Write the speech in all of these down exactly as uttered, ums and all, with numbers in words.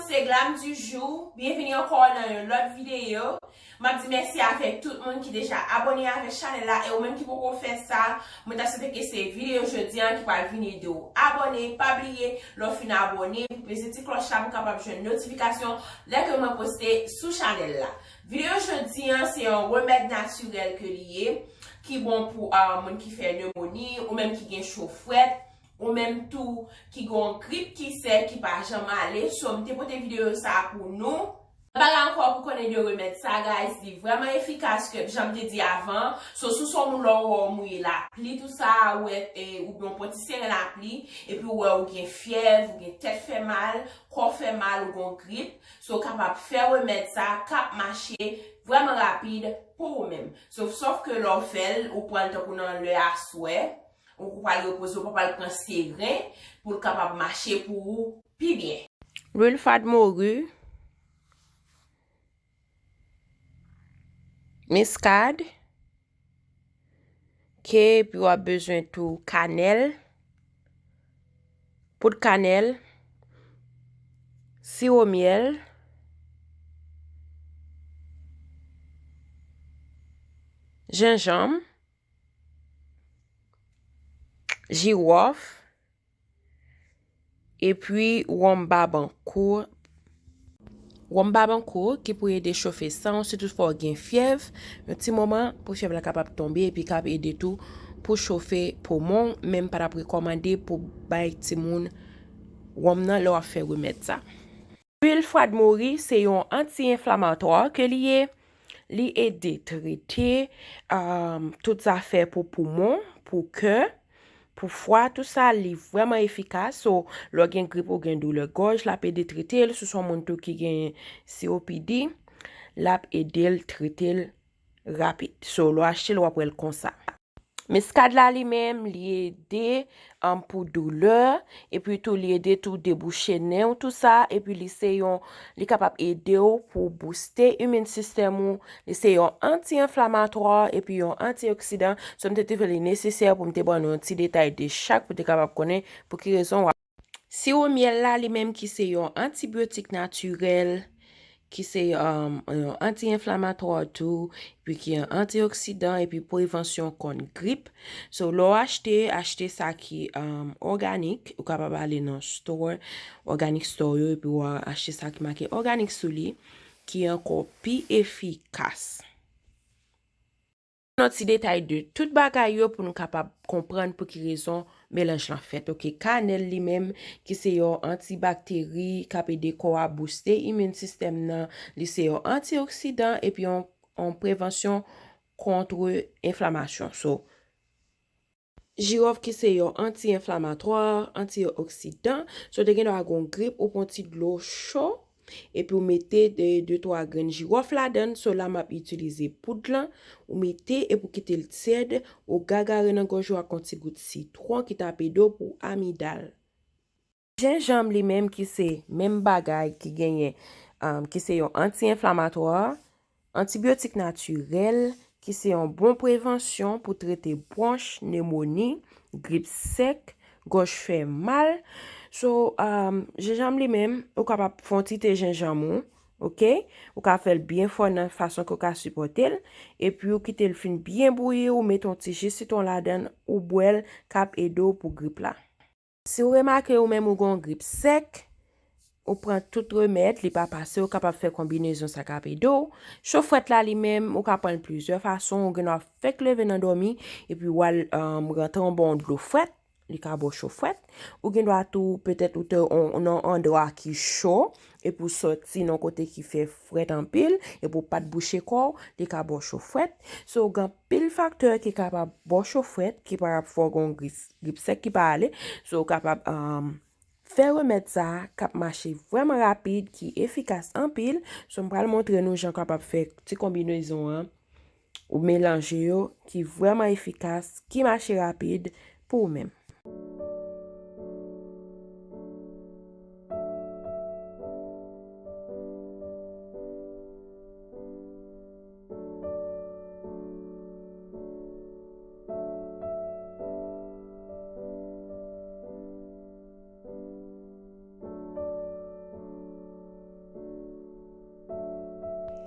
Se Glam du jour. Byenvini ankò nan yon lòt videyo. M ap di mèsi avèk tout moun ki deja abòne avèk chanèl la, e ou menm ki poko fè sa, mwen ta swete ke se videyo jodi a ki pral vin ede w abòne. Pa bliye, lè w fin abòne, pou peze ti klòch la pou w kapab jwenn notifikasyon lè ke mwen poste sou chanèl la. Videyo jodi a, se yon remèd natirèl ke li ye, ki bon pou, ah, moun ki fè nemoni, ou menm ki gen cho frèt, ou menm tou ki gen yon grip ki sèk, ki pa janm ale. So, m te pote videyo sa a pou nou. Bagay ankò pou konnen de remèd sa, guys, li vrèman efikas, ke jan m te di avan. So, si w se yon moun lè w wè w mouye lapli, tou sa, ou wè, e, oubyen w pran ti seren lapli, epi w wè w gen fyèv, ou gen tèt fè mal, kò fè mal, ou gen grip. So, w kapab fè remèd sa, k ap mache vrèman rapid pou ou menm. So, sòf ke lè w fè l, ou pran l tankou nan lè aswè, ou pral repoze, ou pa pral pran seren pou l kapab mache pou ou pi byen. Lwil fad mori, miskad, ke epi w ap bezwen tou kanèl, poud kanèl, siwo myèl, jenjanm, jiwòf, epi wonm babankou. Wonm babankou ki pou ede chofe san w, sitou fò w gen fyèv, yon ti moman pou fyèv la kapab tonbe, epi k ap ede tou pou chofe poumon w, men m pa t ap rekòmande pou bay timoun wonm nan lè w ap fè remèd sa. Lwil fwad mori se yon anti-enflamatwa ke li ye. Li ede trete, um, tout zafè pou poumon, pou kè, pou fwa, tou sa, li vrèman efikas. So, lè w gen grip ou gen doulè gòj, l ap ede trete l. Si w se yon moun tou ki gen C O P D, l ap ede l trete l rapid. So, lè w achte l, w ap wè l konsa. Miskad la li menm, li ede, um, pou doulè, epi tou li ede tou debouche nen w, tou sa, epi li se yon, li kapab ede w pou booste imin sistèm ou, li se yon anti-enflamatwa, epi yon antioksidan, so m te twouve li nesesè pou m te ban nou yon ti detay de chak, pou te kapab konnen pou ki rezon w ap Siwo myèl la, li menm ki se yon antibyotik natirèl, ki se, um, yon anti-enflamatwa tou, epi ki yon antioksidan, epi prevansyon kont grip. So, lè w achte, achte sa ki, um, òganik. Ou kapab ale nan store, organic store yo, epi w a achte sa ki make òganik sou li, ki ankò pi efikas. Yon ti detay de tout bagay yo pou nou kapab konprann pou ki rezon melanj lan fèt. Oke, kanèl li menm, ki se yon antibakteri k ap ede kò a booste imin sistèm nan, li se yon antioksidan epi yon, yon prevansyon kont enflamasyon. So, jiwòf ki se yon anti-enflamatwa, antioksidan. So, te gen dwa gen grip, ou pran ti dlo cho, epi w mete de, de twa grenn jiwòf ladan l. So, la m ap itilize poud lan, ou mete epi w kite l tyèd, ou gagare nan gòj ou ak yon ti gout sitwon ki t ap ede w pou amidal. Jenjanm li menm ki se menm bagay ki genyen, um, ki se yon anti-enflamatwa, antibyotik natirèl, ki se yon bon prevansyon pou trete bwonch, nemoni, grip sèk, gòj fè mal. So, um, jenjanm li menm, ou kapab fè yon ti te jenjanm ou, oke? Ou ka fè l byen fò nan fason ke w ka sipòte l, epi ou kite l fin byen bouyi, ou mete yon ti ji sitwon ladan l, ou bwè l, k ap ede w pou grip la. Si w remake ou menm ou gen yon grip sèk, ou pran tout remèd, li pa pase, ou kapab fè konbinezon sa k ap ede w. Cho frèt la li menm, ou ka pran l plizyè fason, ou gen dwa fèk leve nan dòmi, epi w al, um, rantre anba yon dlo frèt, li ka ba w cho frèt. Ou gen dwa tou, petèt ou te on, nan yon andwa ki cho, epi w sòti nan yon kote ki fè frèt anpil, epi w pa t bouche kò w, li ka ba w cho frèt. So, gen anpil faktè ki kapab ba w cho frèt, ki kapab fè w gen yon grip, grip sèk ki pa ale. So, w kapab, um, fè remèd sa a k ap mache vrèman rapid, ki efikas anpil. So, m pral montre nou jan w kapab fè ti konbinezon an, ou melanje yo, ki vrèman efikas, ki mache rapid pou ou menm.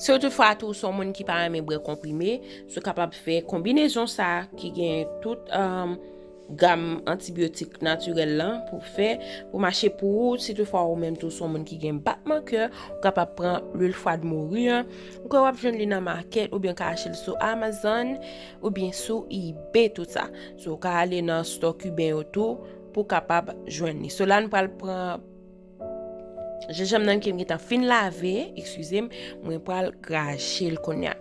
Si w toutfwa tou w se yon moun ki pa renmen bwè konprime, si w kapab fè konbinezon sa a ki gen tout, um, gam antibyotik natirèl lan pou fè, pou mache pou ou. Si toutfwa ou menm tou se yon moun ki gen batman kè, ou kapab pran lwil fwa de mori an. Ou kwè w ap jwenn li nan makèt oubyen w ka achte l sou Amazon oubyen sou eBay tout sa. So, ou ka ale nan stò kiben yo tou pou w kapab jwenn li. So, la nou pral pran jenjanm nan ke m gentan fin lave, eskize m, mwen pral graje l kounye a.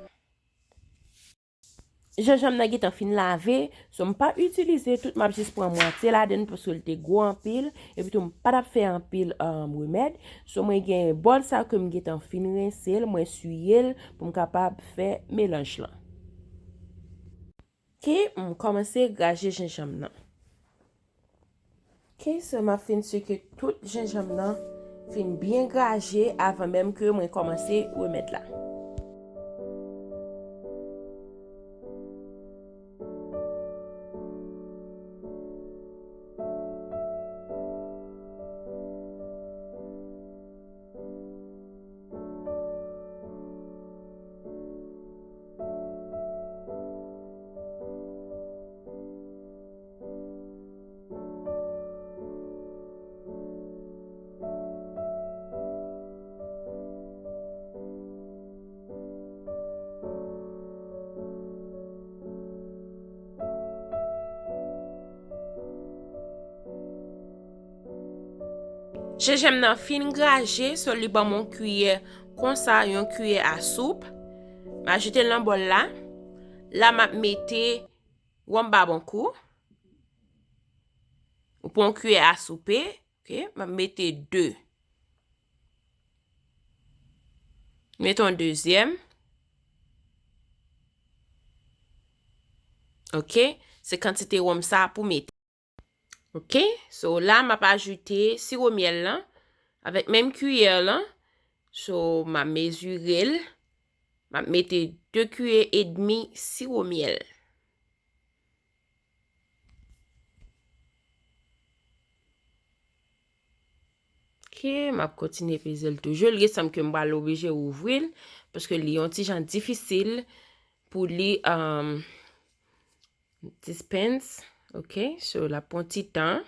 Jenjanm nan gentan fin lave, so m pa itilize tout, m ap jis pran mwatye ladan l paske l te gwo anpil, epi tou m pa t ap fè anpil, um, remèd. So mwen gen bòl sa ke m gentan fin rense l, mwen siye l pou m kapab fè melanj lan. Ok, m kòmanse graje jenjanm nan. Ok, so m ap fin sike tout jenjanm nan fin byen graje avan menm ke mwen kòmanse remèd la. Jenjanm nan fin graje, so li ban m yon kiyè konsa, yon kiyè a soup. M ajoute l nan bòl la. La, m ap mete wonm babonkou. Ou pran yon kiyè a soupe, ok? M ap mete de. Mete yon dezyèm. Ok? Se kantite wonm sa pou mete. Ok? So, la, m ap ajoute siwo myèl lan avèk menm kiyè lan. So, m ap mezire l. M ap mete de kiyè edmi siwo myèl. Ok, m ap kontinye peze l toujou. Li sanm ke m pral oblije ouvri l, paske li yon ti jan difisil pou li, um, dispense. Ok, so l ap pran ti tan.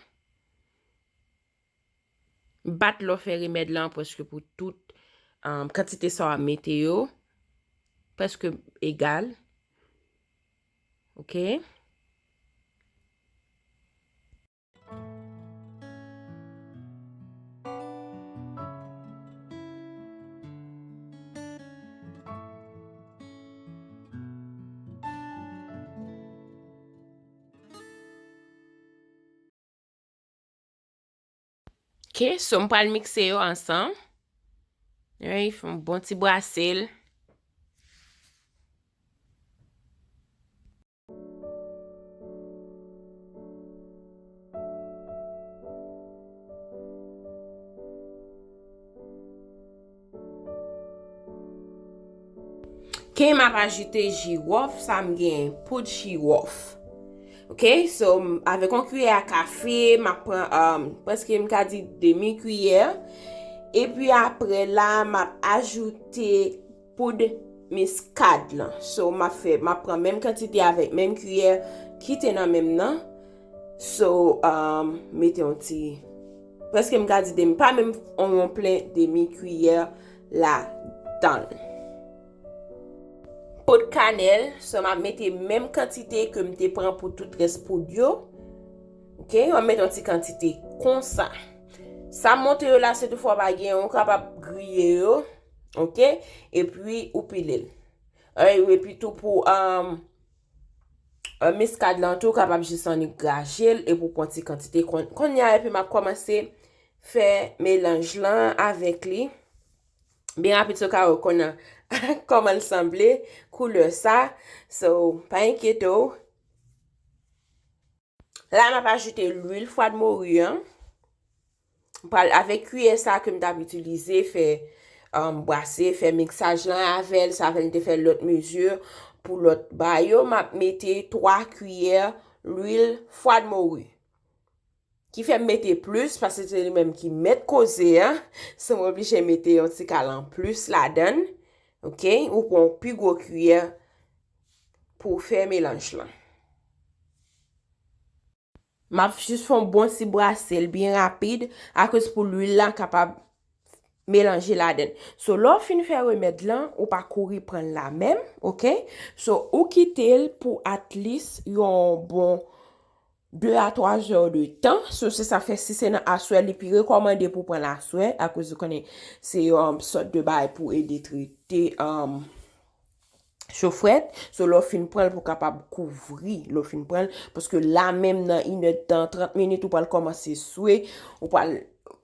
Bat lè w fè remèd lan prèske pou tout, um, kantite sa w ap mete yo. Prèske egal. Ok. Ok, so m pral mikse yo ansanm. Alright, fè yon bon ti brase l. Ok, m ap ajoute jiwòf, sa m gen poud jiwòf. Ok, so, m, avèk yon kiyè a kafe, m ap pran, um, prèske m ka di demi kiyè. Epi apre la, m ap ajoute poud miskad lan. So, m ap fè, m ap pran menm kantite avèk menm kiyè ki te nan men m nan. So, um, mete yon ti, prèske m ka di demi, pa menm yon, yon plen demi kiyè ladan l. Poud kanèl, so m ap mete menm kantite ke m te pran pou tout rès poud yo. Ok, m ap mete yon ti kantite konsa. Sa m montre yo la, si toutfwa w pa gen, ou kapab griye yo. Ok, epi ou pile l. Epi tou pou, um, euh, miskad lan tou, ou kapab jis annik graje l epi w pran ti kantite. Kon-, kounye a, epi m ap kòmanse fè melanj lan avèk li. Byen rapid, so w ka wè kounye a kòman l sanble, koulè sa. So, pa enkyete w. La, m ap ajoute lwil fwa de mori an. M pral, avèk kiyè sa ke m t ap itilize, fè, um, brase, fè miksaj lan avè l, sa fè m te fè lòt mezi pou lòt ba yo. M ap mete twa kiyè lwil fwa de mori. Ki fè m mete plis, paske se li menm ki mèt koze a. So, m oblije mete yon ti kal anplis ladan l. Ok, ou pran yon pi gwo kiyè pou w fè melanj lan. M ap jis fè yon bon ti brase l byen rapid, akoz pou lwil la kapab melanje ladan. So, lè w fin fè remèd lan, ou pa kouri pran l la menm, ok? So, ou kite l pou at least yon bon de a twa zè de tan. So, se sa fè si se nan aswè, li pi rekòmande pou pran l aswè, akoz ou konnen se yon sòt de bagay pou ede trete, um, cho frèt. So, lè w fin pran l pou kapab kouvri, lè w fin pran l, paske la menm nan inèdtan, trant minit, ou pral kòmanse swe, ou pral,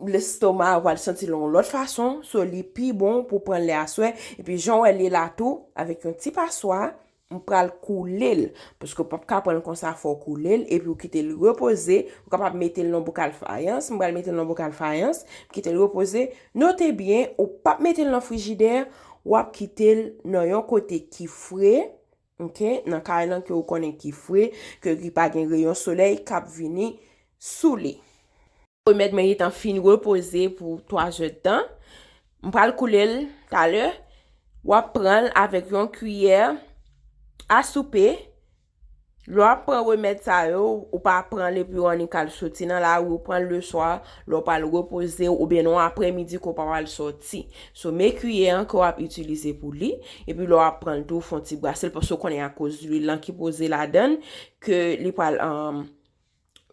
lestoma ou pral santi l yon lòt fason. So, li pi bon pou pran l lè aswè. Epi, jan w wè li la tou, avèk yon ti paswa, m pral koule l. Paske w p ap ka pran l konsa, fò w koule l, epi w kite l repoze. Ou kapab mete l nan bokal fayans. M pral mete l nan bokal fayans, m kite l repoze. Note byen, ou p ap mete l nan frijidè, w ap kite l nan yon kote ki fre, ok, nan kay lan ke w konnen ki fre, ke li pa gen reyon solèy k ap vini sou li. Remèd mwen gentan fin repoze pou twa zè tan. M pral koule l talè. W ap pran l avèk yon kiyè a soupe. Lè w ap pran remèd sa yo, ou pa pran l epi w annik al soti nan lari, ou pran l leswa, lè w pral repoze w, oubyen nan aprèmidi ke w pa pral sòti. So, men kiyè an ke w ap itilize pou li, epi lè w ap pran l tou, fè yon ti brase l, paske w konnen akoz lwil lan ki poze ladan l, ke li pral, um,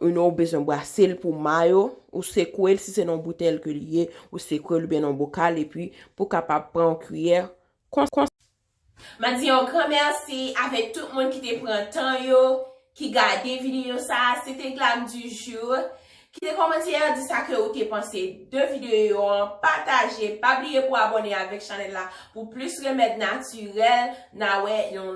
ou bezwen brase l pou ma yo, ou sekwe l, si se nan yon boutèy ke li ye, ou sekwe l oubyen nan yon bokal, epi pou kapab pran yon kiyè kon, kon. M ap di yon gran mèsi avèk tout moun ki te pran tan yo, ki gade videyo sa a. Se te Glam du jour. Kite kòmantè, di sa ke ou te panse de videyo an, pataje, pa bliye pou abòne avèk chanèl la pou plis remèd natirèl. N a wè yon